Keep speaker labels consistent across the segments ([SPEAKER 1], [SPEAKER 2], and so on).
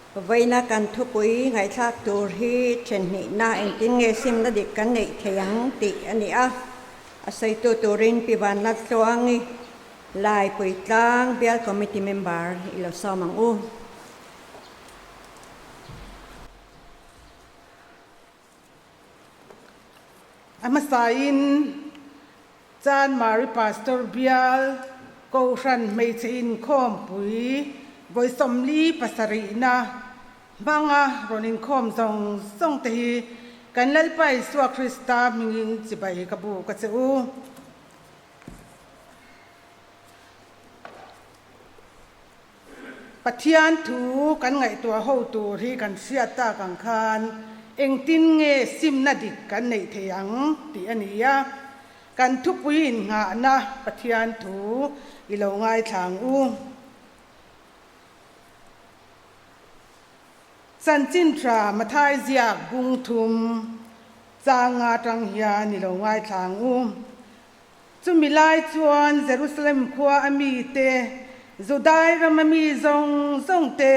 [SPEAKER 1] Vawiina kan thupui ngaihthlak tur hi thenhnihna engtin nge simna dik kan neih thei ang tih a ni a. A sawitu turin Pi Vanlaltluangi Laipuitlang Bial Committee Member i lo sawm ang u.
[SPEAKER 2] A hmasain Chanmari Pastor Bial Kohhran Hmeichhe Inkhawmpui vawi 47na hmanga rawn inkhawm zawng zawng te hi kan Lalpa Isua Krista hmingin chibai ka buk a che u. Pathian thu kan ngaihtuah ho tur hi kan hriat tak ang khan engtin nge simna dik kan neih thei ang tih a ni a. Kan thupui innghahna Pathian thu i lo ngaithla ang u. Chanchin tha Mathai ziak bung thum chang nga tang hian i lo ngaithla ang u. Chumi lai chuan Jerusalem khua a mite, Judai rama mi zawng zawng te,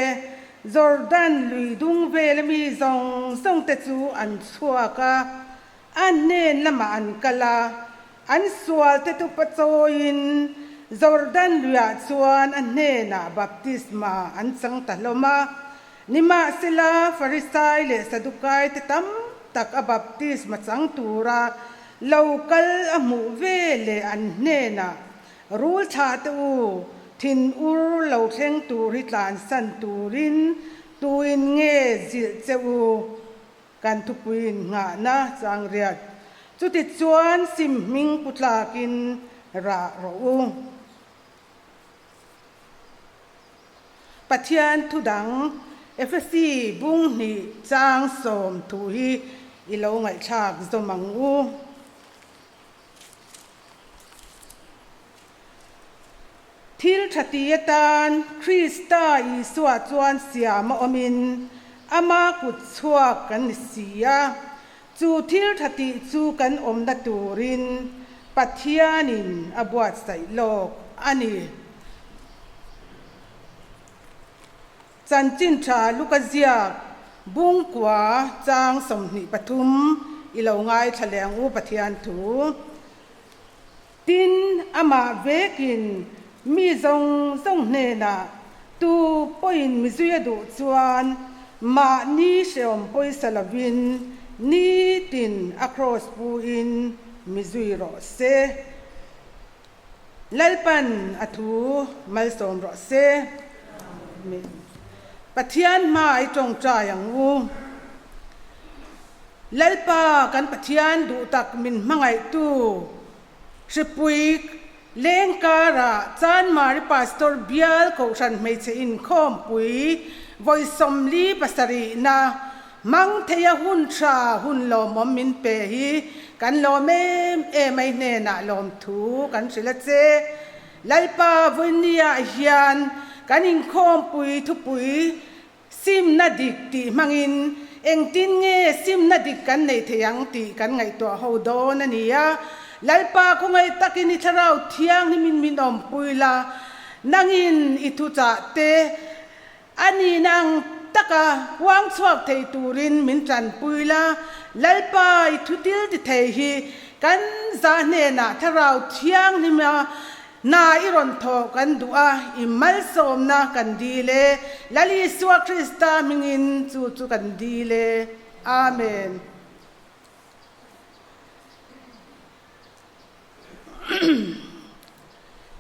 [SPEAKER 2] Jordan lui dung vela mi zawng zawng te chu an chhuak a, a hnen lamah an kal a, an sual te tupa chawiin Jordan luiah chuan a hnenah baptisma an chang ta hlawm a. Nimahsela, Farisai leh Sadukai te tam tak a baptisma chang tura Lo kal a hmuh ve leh an hnenah, Rul thlah te u, thin ur lo thleng tur hi tlansan turin tuin nge zilh che u? Kan thupuiin nghahna chang riat. Chutichuan sim hming pu tlakin rah rawh u. Pathian thu dang Efesi bung hnih chang sawm thu hi i lo ngaihthlak zawm ang u. Thil tha ti atan Krista Isua chuan siam a awmin ama kut chhuak kan ni si a, chu thil tha tih chu kan awmna turin Pathianin a buatsaih lawk a ni. Chanchin tha Luka ziak bungkua chang 23 i lo ngaithla leh ang u Pathian thu. Tin, amah vekin mi zawng zawng hnenah tu pawhin mizui a duh chuan mahni hrehawm pawisa lovin nitin a kraws puin mizui rawh se. Lalpan a thu malsawm rawh se. Amen. Pathian hma i tawngtai ang u. Lalpa kan Pathian duh tak min hmangaihtu Hripui leng karah Chanmari Pastor Bial Kohhran Hmeichhe Inkhawmpui vawi 47na Hmang theia hun tha hun lawmawm min pe hi kan lawm em em a i hnenah lawmthu kan hrilh a che. Lalpa vawinia hian kan inkhawmpui thupui simna dik tih hmangin engtin nge simna dik kan nei thei ang tih kan ngaihtuah ho dawn a ni a. Lalpa khawngaih takin i thlarau thianghlimin min awmpui la, nangin i thuchah te A nihna ang taka huang chhuak thei turin min tanpui la, Lalpa i thutil ti thei hi kan za hnenah Thlarau Thianghlima hna i rawn thawh kan duh a, i malsawmna kan dil e. Lal Isua Krista hmingin chu chu kan dil e. Amen.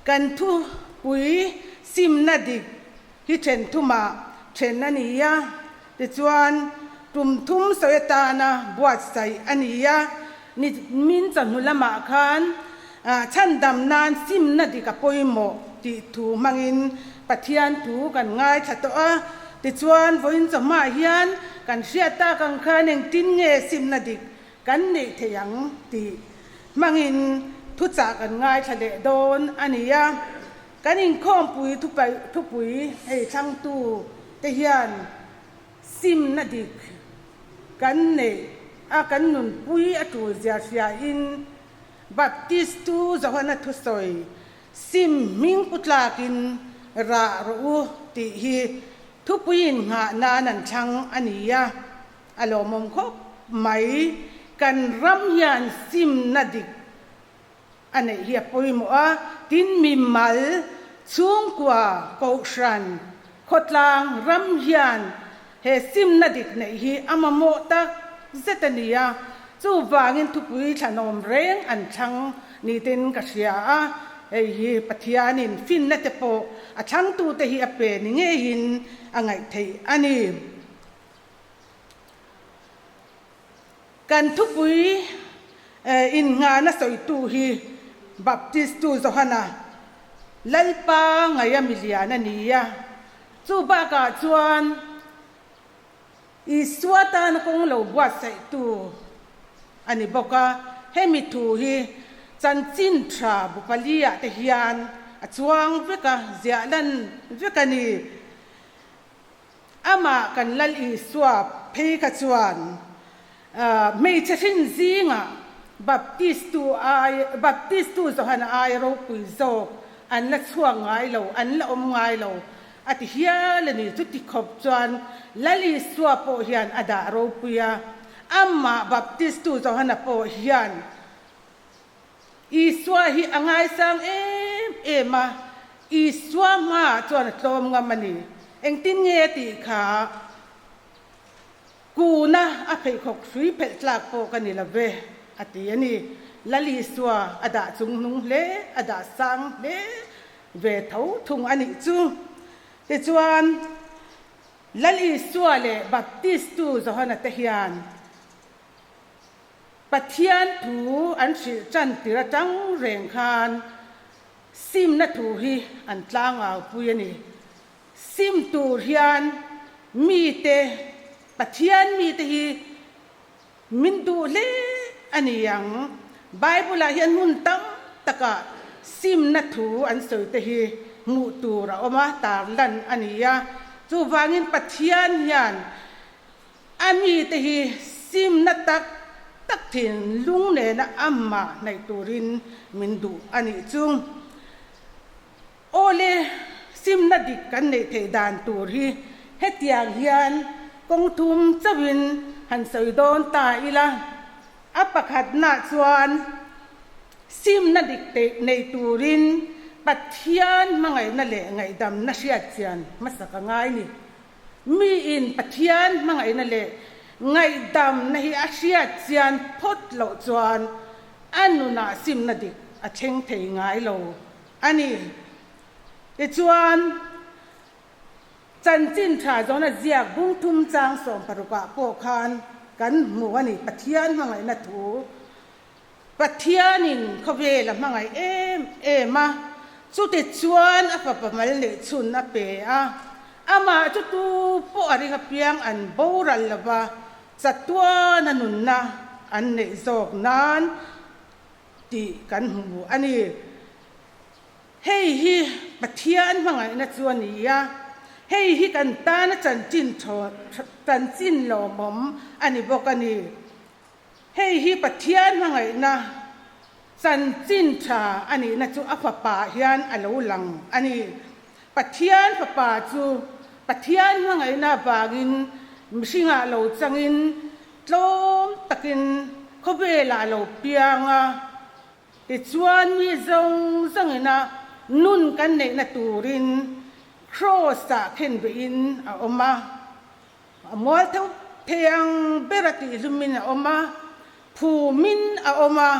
[SPEAKER 2] Kan thupui simna dik hi then thumah then a ni a, tichuan tum thum sawi atana buatsaih a ni a, ni min chawhnu lamah khan chhandam nan simna dik a pawimawh tih thu hmangin Pathian thu kan ngaithla tawh a, tichuan vawiin chawhmah hian kan hriat tak ang khan engtin nge simna dik kan neih thei ang tih hmangin thuchah kan ngaithla leh dawn a ni a. Kan inkhawmpui thupui hei thlangtu te hian simna dik kan neih a kan nunpui a tul zia hriain Baptist tu Johana thusawi sim hming pu tlakin rah rawh u tih hi. Thupui innghah nan an thlang a ni a, a lawmawm khawp mai. Kan ram hian simna dik a neih hi a pawimawh a, tin mimal, chhungkua, kohhran, khawtlang, ram hian he simna dik neih hi a mamawh tak zet a ni a, chuvangin thupui thlanawm reng an thlang ni ten ka hria a, hei hi Pathianin finna te pawh a thlangtute hi a pe ni ngeiin a ngaih theih a ni. Kan thupui innghahna sawitu hi Baptistu Johana, Lalpa ngaia milian a ni a. Chu bakah chuan Isua tana kawng lo buatsaihtu a ni bawk a. Hemi thu hi chanchin tha bu paliah te hian a chuang vek a, ziah lan vek a ni. Amah kan Lal Isua phei kha chuan hmeichhe hrin zingah Baptistu ai Baptistu Johana ai ropui zawk an la chhuak ngai lo, an la awm ngai lo a ti hial a ni. Chuti khawp chuan Lal Isua pawh hian a dah ropui a, amah Baptistu Johana pawh hian Isua hi a ngaisang em em a, Isua hmaah chuan a tlawm ngam a ni. Engtin nge a tih kha? Kuna a pheikhawk hrui phelh tlak pawh ka ni lo ve, a ti a ni. Lal Isua a dah chungnung hle, a dah sang hle ve tho thung a nih chu. Tichuan, Lal Isua leh Baptistu Johana te hian, Pathian thu an hrilh tan tir atang reng khan simna thu hi an tlangau pui a ni. Sim tur hian mite, Pathian mite hi min duh hle a ni ang. Bible ah hian hmun tam takah simna thu an sawi te hi hmuh tur a awm a, tarlan a ni a. Chuvangin Pathian hian A mite hi simna tak tak thinlung nena amah hnaih turin min duh a nih chu. Awle, simna dik kan neih theih dan tur hi hetiang hian kawng thum chauhin han sawi dawn ta ila. A pakhatnaah chuan simna dik nei turin Pathian hmangaihna leh ngaihdamna hriatchian hmasak a ngai ni. Miin Pathian hmangaihna leh ngaihdamna hi a hriat chian phawt loh chuan a nunah simna dik a thleng thei ngai lo a ni. Tichuan, chanchin tha zawna ziak bung thum chang sawmparukah pawh khan kan hmu a ni, Pathian hmangaihna thu Pathianin khawvel a hmangaih em em a, chute chuan a fapa mal leh chhun a pe a, amah chu tu pawh a ring apiang an boral lo va, chatuan a nunna an neih zawk nan tih kan hmu a ni. Hei hi Pathian hmangaihna chu a ni a, hei hi kan tana chanchin chanchin lawmawm a ni bawk a ni. Hei hi Pathian hmangaihna chanchin tha a nihna chu a Fapa hian a lo lang a ni. Pathian Fapa chu Pathian hmangaihna avangin mihringah lo changin tlawm takin khawvelah a lo piang a. Tichuan mi zawng zawngina nun kan neihna turin Kraws-ah khenbehin a awm a. A mual theuh thei ang ber a tihlumin a awm a, phumin a awm a,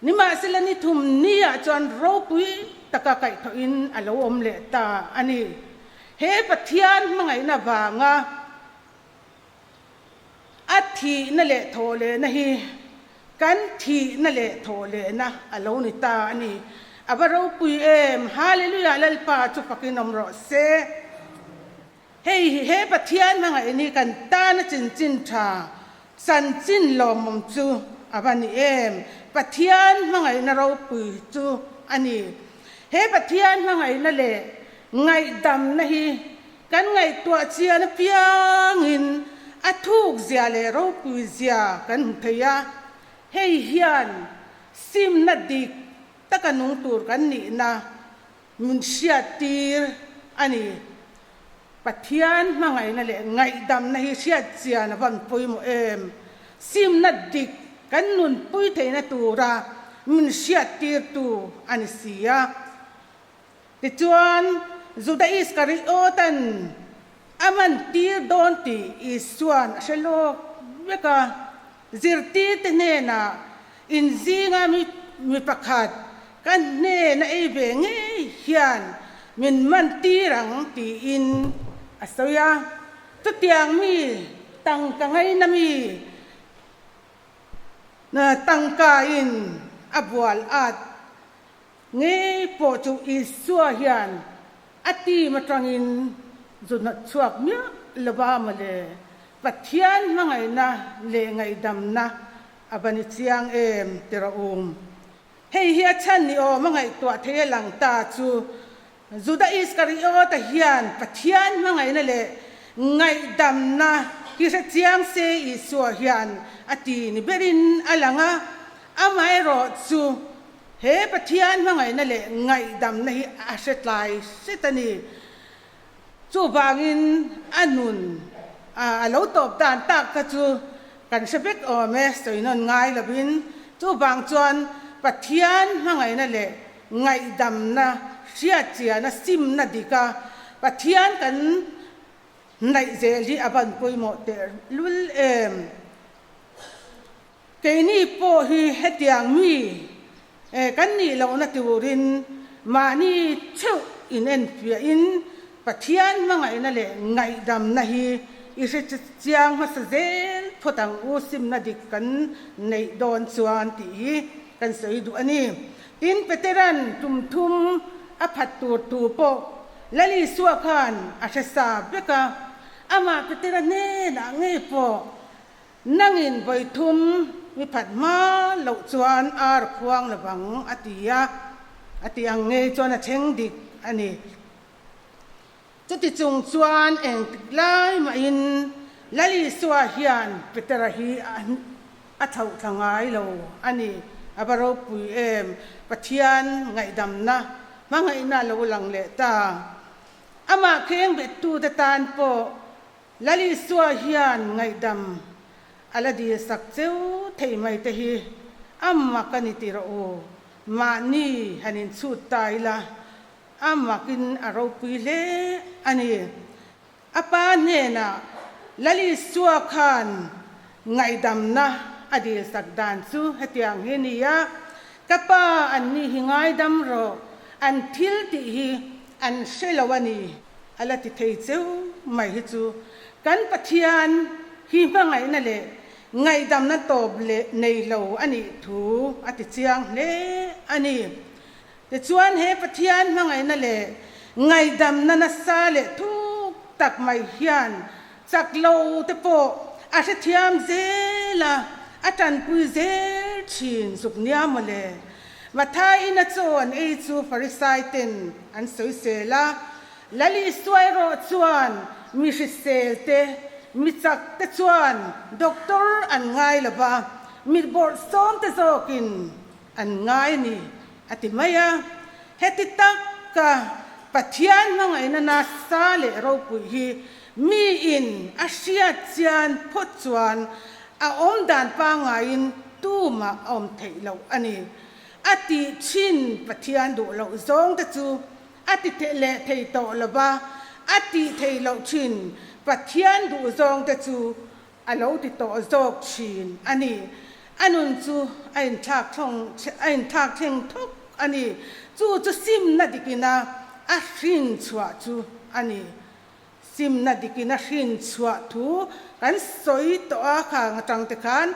[SPEAKER 2] nimahsela ni thum niah chuan ropui taka kaihthawhin a lo awm leh ta a ni. He Pathian hmangaihna vanga a thihna leh thawhlehna hi kan thihna leh thawhlehna a lo ni ta a ni. A va ropui em! Hallelujah! Lalpa chu fakin awm rawh se. Hei hi he Pathian hmangaih ni kan tana chinchin tha, chanchin lawmawm chu a va ni em? Pathian hmangaihna ropui chu a ni. He Pathian hmangaihna leh ngaihdamna hi kan ngaihtuah chian apiangin a thuk zia leh ropui zia kan hmu thei a. Hei hian simna dik taka nung tur kan nihna Min hriattir a ni. Pathian hmangaihna leh ngaihdamna hi hriat chian a van pawimawh em? Simna dik kan nunpui theihna tura min hriattirtu a ni si a. Tichuan, Juda Iskariot-a'n a mantir dawn tih Isua'n a hre lawk vek a. Zirtirte hnenah, Inzinga mi mi pakhat ka hnena ei ve ngei hian min mantir ang tiin a sawi a. Chutiang mi tangka ngaina mi tangkain a bual at Ngei pawh chu Isua hian a team atangin zu hnawt chhuak miah lova mawle. Pathian hmangaihna leh ngaihdamna a va ni chiang em ti rawh u. Hei hi a chhan ni awm a ngaihtuah thei a lang ta chu Juda Iskariota hian Pathian hmangaihna leh ngaihdamna hi hre chiang se Isua hian a ti ni berin a lang a, amaherawh chu He Pathian hmangaihna leh ngaihdamna hi a hre tlai hret a ni. Chuvangin a nun a lo tawp dan tak kha chu kan hre vek awm e, sawi nawn ngai lovin. Chuvang chuan Pathian hmangaihna leh ngaihdamna hriatchiana simna dika Pathian kan hnaih zel hi a van pawimawh tehlul em. Keini pawh hi hetiang mi kan nih lohna turin mahni theuh inenfiahin Pathian hmangaihna leh ngaihdamna hi i hre chiang hmasa zel phawt ang u, simna dik kan neih dawn chuan tih hi kan sawi duh a ni. Tin, Petera'n tum thum a phat tur thu pawh Lal Isua khan a hre sa vek a, amah Petera hnenah ngei pawh Nangin vawi thum mi phat hma loh chuan ar khuang lovang a ti a, a ti ang ngei chuan a thleng dik a ni. Chuti chung chuan engtik lai mahin Lal Isua hian Petera hi a chhoh thla ngai lo a ni. A va ropui em! Pathian ngaihdamna hmangaihna a lo lang leh ta. Amah kheng bettute tan pawh Lal Isua hian ngaihdam a la dil sak cheu thei mai te hi a mak a ni ti rawh u. Mahni han inchhut ta ila a makin a ropui hle a ni. A pa hnenah Lal Isua khan ngaihdamna a dil sak dan chu hetiang hi a ni a, Ka pa an ni hi ngaidam rawh, an thil tih hi an hre lo a ni. A la ti thei cheu mai hi chu kan Pathian hi hmangaihna leh ngaihdamna tawp leh nei lo a nih thu a ti chiang hle a ni. Tichuan he Pathian hmangaihna leh ngaihdamna nasa leh thuk tak mai hian chak lo te pawh a hrethiam zel a, a tanpui zel thin zuk nia mawle. Mathai ina chaw an ei chu Farisai ten an sawisel a, Lal Isua erawh chuan mi hrisel te, mi chak te chuan doctor an ngai lo va, mi bawrhsawm te zawkin an ngai a ni a ti mai a. Heti taka Pathian hmangaihna nasa leh ropui hi miin a hriat chian phawt chuan a awm dan pangaiin tumah a awm theih loh a ni. A tih thin Pathian duh loh zawng te chu a ti leh thei tawh lo va, a tih theih loh thin Pathian duh zawng te chu a lo ti tawh zawk thin a ni. A nun chu a inthlak thlawng a inthlak thleng thawk a ni. Chu chu simna dikina a hrin chhuah chu a ni. Simna dikin a hrin chhuah thu kan sawi tawh a, khang atang te khan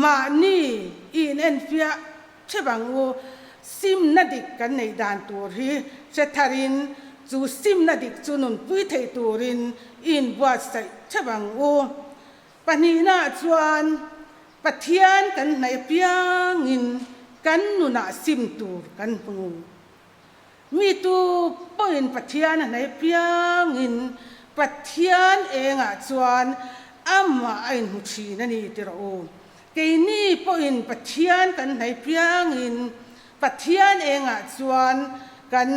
[SPEAKER 2] mahni i in enfiah theuh ang u. Simna dik kan neih dan tur hi hre tharin chu simna dik chu nunpui theih turin i inbuatsaih theuh ang u. Pahnihnaah chuan Pathian kan hnaih apiangin kan nunah sim tur kan hmu. Mi tu pawhin Pathian a hnaih piangin Pathian engah chuan amah a inhmu thin a ni ti rawh u. Keini pawhin Pathian kan hnaih piangin Pathian engah chuan kan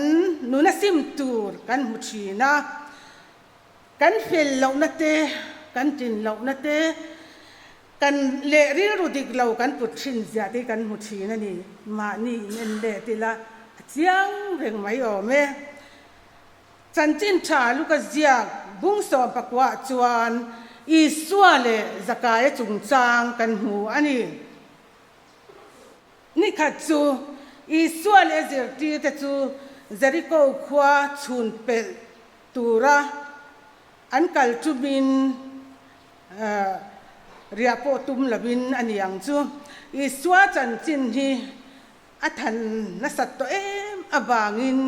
[SPEAKER 2] nun a sim tur kan hmu thin a. Kan fel lohna te, kan tlin lohna te, kan leh rilru dik lo kan put thin zia te hi kan hmu thin a ni. Mahni in en let ila a chiang reng mai awm e. Chanchin tha Luka ziak bung 19 ah chuan Isua leh Zakaia chungchang kan hmu a ni. Ni khat chu Isua leh a zirtirte chu Jeriko khua chhun pelh tura an kal tumin riah pawh tum lovin a ni ang chu. Isua chanchin hi a than nasat tawh em avangin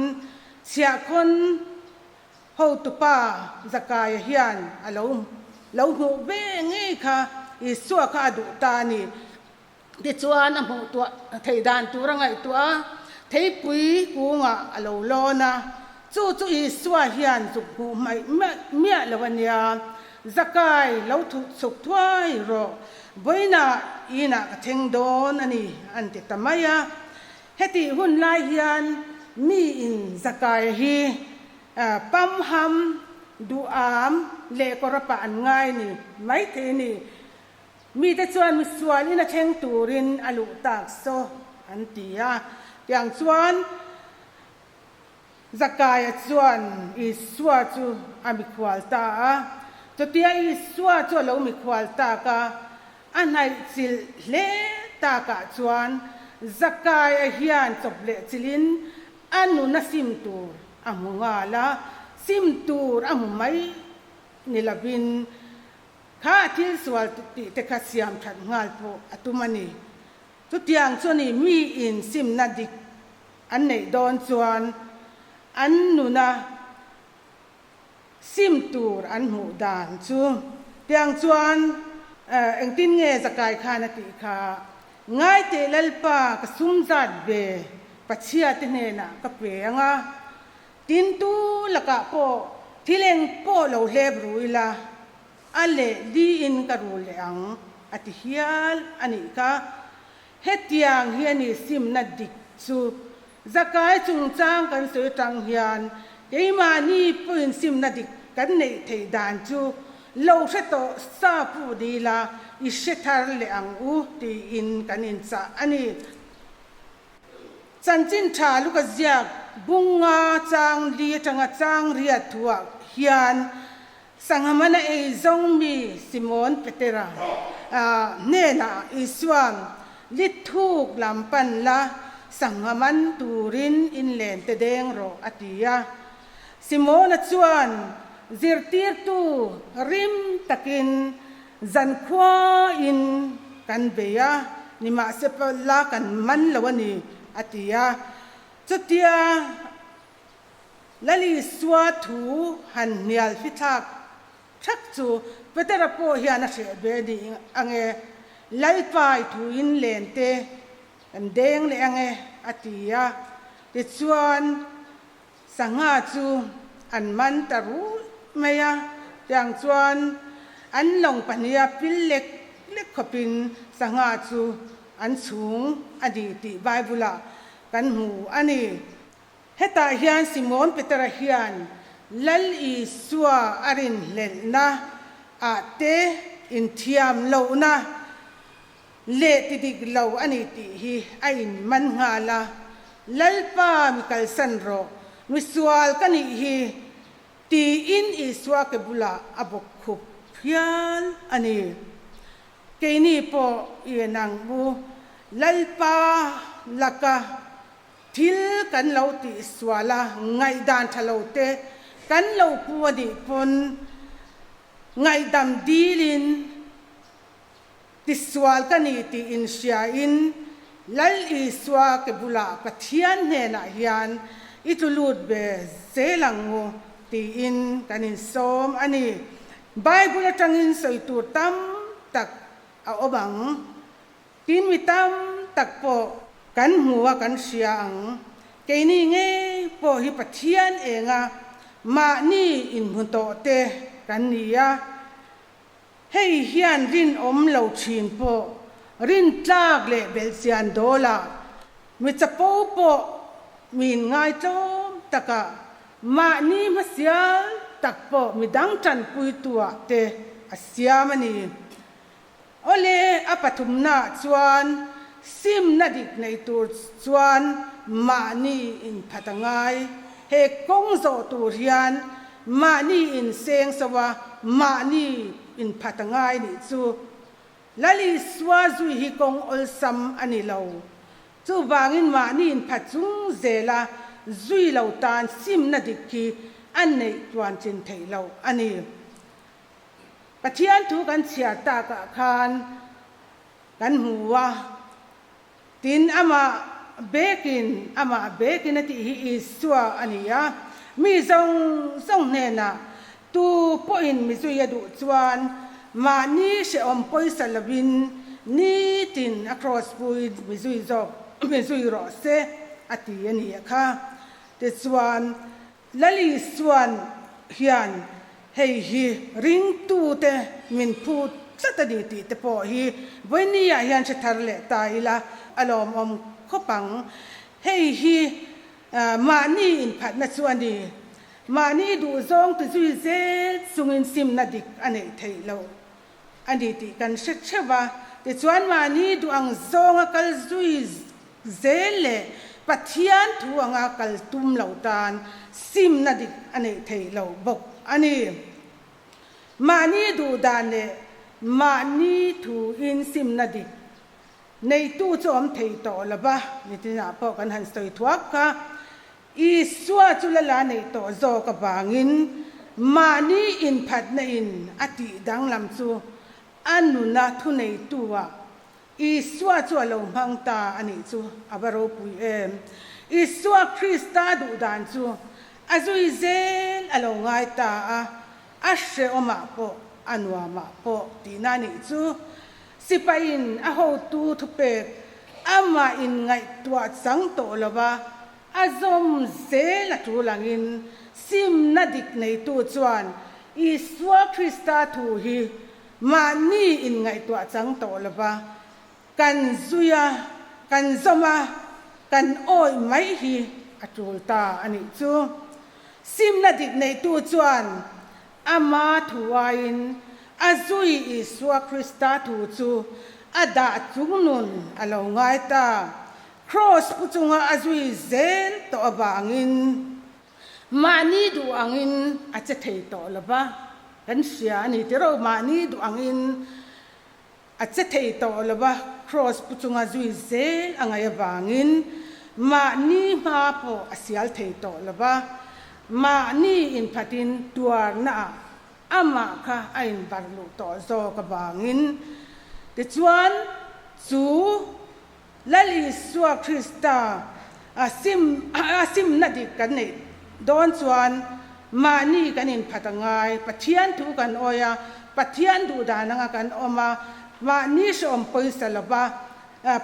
[SPEAKER 2] chhiahkhawn hotupa Zakaia hian a lo lo hmuh ve ngei kha Isua kha a duh ta a ni. Tichuan a hmuh tuah theih dan tur a ngaihtuah a, theipui kungah a lo lawn a, chu chu Isua hian zuk hmuh hmaih miah lo a nia, Zakai lo thuh chhuk thuai rawh, vawiinah inah ka thleng dawn a ni an ti ta mai a. Hetih hun lai hian miin Zakai hi pamham, duham leh kawrapah an ngai ni maithei a ni. Mite chuan misual in a thleng turin a luh tak saw an ti a. Tiang chuan Zakaia chuan Isua chu a mikhual ta a. Chutia Isua chu a lo mikhual tak a, a hnaih chilh hle takah chuan Zakaia hian chawp leh chilhin a nun a sim tur a hmu nghal a, sim tur a hmu mai ni lovin Kha a thil sual tih te kha siam that nghal pawh a tum a ni. Chutiang chu ni miin simna dik an neih dawn chuan an nuna sim tur an hmuh dan chu. Tiang chuan engtin nge Zakai khan a tih kha, Ngaiteh Lalpa ka sum zat ve Pachhia te hnenah ka pe ang a, Tin tu lakah pawh thil eng pawh lo hlep ru ila, a leh liin ka rul leh ang, a ti hial a nih kha. Hetiang hi a ni simna dik chu. Zakai chungchang kan sawi atang hian keimahni pawhin simna dik kan neih theih dan chu lo hre tawh sa pu dila i hre thar leh ang u tiin kan inchah a ni. Chanchin tha Luka ziak bunga chang li atanga chang riat thuah hian Sanghamana ei zawng mi Simon Petera hnenah Isua'n lithuk lam pan la Sanghaman turin inlen te deng rawh a ti a. Simona chuan zirtirtu rim takin Zankhuain kan bei a, nimahse la kan man lo a ni, a ti a. Chutia Lalisua thu han hnial fithlak thak chu Petera pawh hian a hreh ve ni ang e, Lalpai thuin len te kan deng leh ang e, a ti a. Tichuan. Sangha chu an man ta rulh mai a, tiang chuan an lawng pahniha pil lek lek khawpin sangha chu an chhung a ni tih Bible-ah kan hmu a ni. Hetah hian Simon Petera hian Lal Isua a rinhlelhna ah te inthiam lohna leh ti dik lo a ni tih hi a inman nghal a, Lalpa mi kalsan rawh, mi sual ka nih hi, tiin Isua ke bulah a bawk khup hial a ni. Keini pawh i en ang u, Lalpa laka thil kan lo tih sual a, ngaihdan tha lo te kan lo pu a nih pawn ngaihdam dilin, Tisual ka ni tih inhriain Lal Isua ke bulah Pathian hnenah hian i tlu lut ve zel ang u tiin kan insawm a ni. Bible atangin sawi tur tam tak a awm ang. Tin mi tam tak pawh kan hmu a kan hria ang. Keini ngei pawh hi Pathian enga mahni inhmu tawh te kan ni a. Hei hian rinawm lo thin pawh rintlak leh belhchian dawlah mi chapo pawh min ngaitlawm takah mahni hmasial tak pawh midang tanpuituah te a siam a ni. Awle, a pathumnaah chuan simna dik nei tur chuan mahni inphat a ngai. He kawng zawh tur hian mahni inseng so a, mahni inphat a ngai nih chu. Lalisua zui hi kawng awlsam a ni lo. Chuvangin mahni inphat chung zela zui lo tan simna dik hi a neih tluan chin theih loh a ni. Pathian thu kan chhiar takah khan kan hmu a, tin amah bekin, amah bekin a tih hi Isua a ni a, mi zawng zawng hnenah Tu pawhin mi zui a duh chuan mahni hrehawm pawisa lovin nitin a cross pui mi zui zawk mi zui rawh se a ti a ni a kha. Tichuan Lali chuan hian hei hi ringtute min phut tlat a ni tih te pawh hi vawinia hian hre thar leh ta ila a lawmawm khawp ang. Hei hi mahni inphatna chu a ni. Mahni duhzawng ti zui zel chungin simna dik a neih theih loh a ni tih kan hre theuh a, tichuan mahni duh ang zawnga kal zui zel leh Pathian thu anga kal tum lo tan simna dik a neih theih loh bawk a ni. Mahni duh dan leh mahni thuin simna dik neitu chu awm thei tawh lo va, nitinah pawh kan han sawi thuak kha. Isua chu lala neih tawh zawk avangin mahni inphatna in a tih danglam chu a nuna thuneitu-ah Isua chu a lo hmang ta a nih chu a va ropui em. Isua Krista duh dan chu a zui zel a lo ngai ta a, a hrehawmah pawh a nuamah pawh tihna a nih chu. Sipaiin a hotu thupek amah inngaihtuah chang tawh lova a zawm zel a tul angin simna dik neitu chuan Isua Krista thu hi mahni inngaihtuah chang tawh lova kan zui a, kan zawm a, kan awih mai hi a tul ta a nih chu. Simna dik neitu chuan Ama thu aiin a zui Isua Krista thu chu a dah chungnun a lo ngai ta. Kraws pu chunga a zui zel tawh avangin mahni duh angin a che thei tawh lo va, kan hria a ni tiraw, mahni duh angin a che thei tawh lo va, kraws pu chunga zui zel a ngaih avangin mahni hma pawh a sial thei tawh lo va, mahni inphatin tuarnaah amah kha a inbarh luh tawh zawk avangin. Tichuan, chu Lal Isua Krista a sim a simna dik kan neih dawn chuan mahni kan inphat a ngai. Pathian thu kan awih a, Pathian duh dan anga kan awm a, mahni hrehawm pawisa lova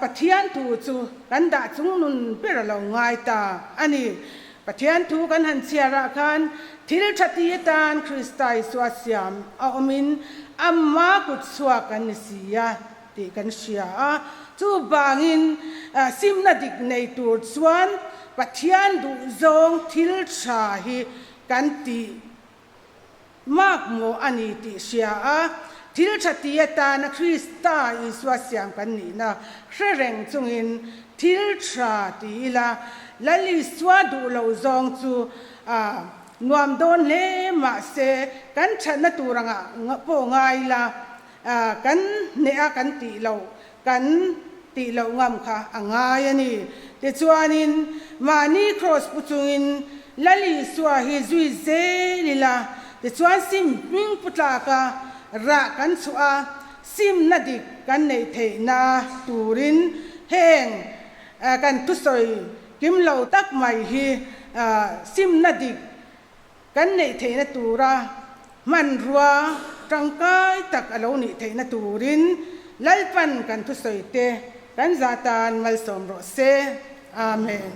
[SPEAKER 2] Pathian thu chu kan dah chung nun ber a lo ngai ta a ni. Pathian thu kan han chhiar ah khan thil tha ti atan Krista Isua siam a awmin ama kut chhuak kan ni si a. tih kan hria a, chuvangin simna dik nei tur chuan Pathian duhzawng thil tha hi kan tih mak maw a ni tih hria a, thil tha ti atana Krista Isua siam kan nihna hre reng chungin thil tha ti ila, Lal Isua duh loh zawng chu nuam dawn hle mahse kan thatna tur angah pawh ngai ila, Kan hneh a kan tih loh, kan tih loh ngam kha a ngai a ni. Tichuanin mahni kraws pu chungin Lal Isua hi zui zel ila, tichuan sim hming pu tlaka rah kan chhuah a, simna dik kan neih theihna turin heng kan thusawi kim lo tak mai hi simna dik Kan neih theihna tura hmanrua tangkai tak a lo nih theihna turin Lalpan kan thusawi te kan zah tan malsawm rawh se. Amen.